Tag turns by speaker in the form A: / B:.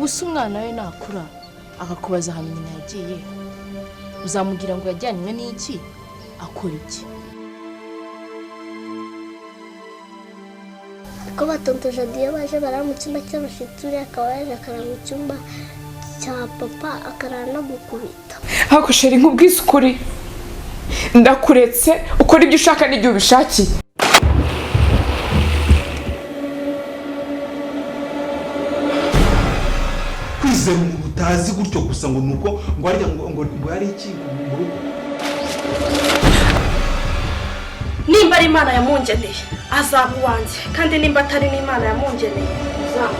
A: Ubu se umwana we nakura akakubaza ahantu nyina yagiye, uzamubwira ngo yajyanywe n'iki, akora iki?
B: Ko batontoje iyo baje barara mu cyumba cy'abashyitsi, uriya akaba yaje akarara mu cyumba cya papa, akarara no gukubita.
C: Ariko chérie, nkubwize ukuri, ndakuretse ukora ibyo ushaka n'igihe ubishakiye.
D: Kwizera umuntu utazi gutyo gusa ngo nuko ngo arya ngo yari iki mu rugo?
E: Nimba ari Imana yamungeneye, azaba uwanjye, kandi nimba atari n'Imana yamungeneye, uzaba.